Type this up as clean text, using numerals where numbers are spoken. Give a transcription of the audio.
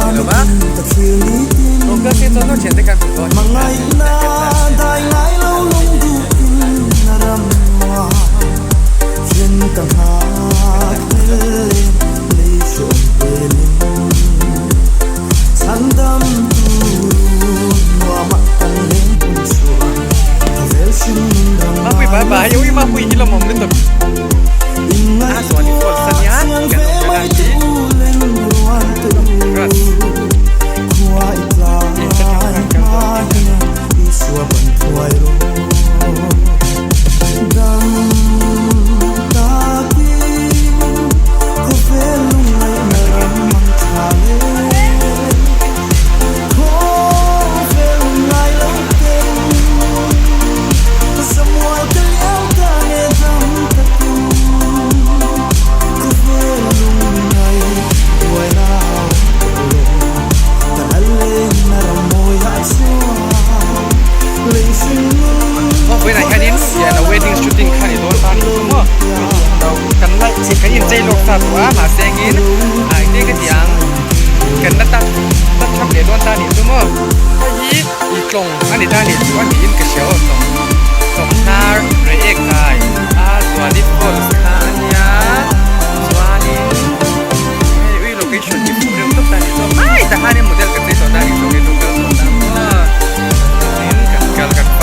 ni lo va lo kal se chuan thiante kan hmu dawn Mapui bye bye ui mapui hi lawmawm lutuk a chuan i falls ania kan awm na lai hi grass in te tang khan kal dawn nia. Vawiinah hianin piano wedding shooting kha ni dawn ta a nih chu maw kan la kan inchei lawk ta tawh a mahse engin ah engtin ka ti ang kan la ta ta chhuak leh dawn ta a nih chu maw hei hi ih tlawng a ni ta a nih chu a niin ka hria aw tlawng tlawng hnar reiek kai a Zuali falls kha a nia chuanin hei ui location hi fuh reuh tawp ta a nih chu ai tah khanin model kan chei tawh ta a nih chu kan lo kal tawh ta maw tin kan kal kan.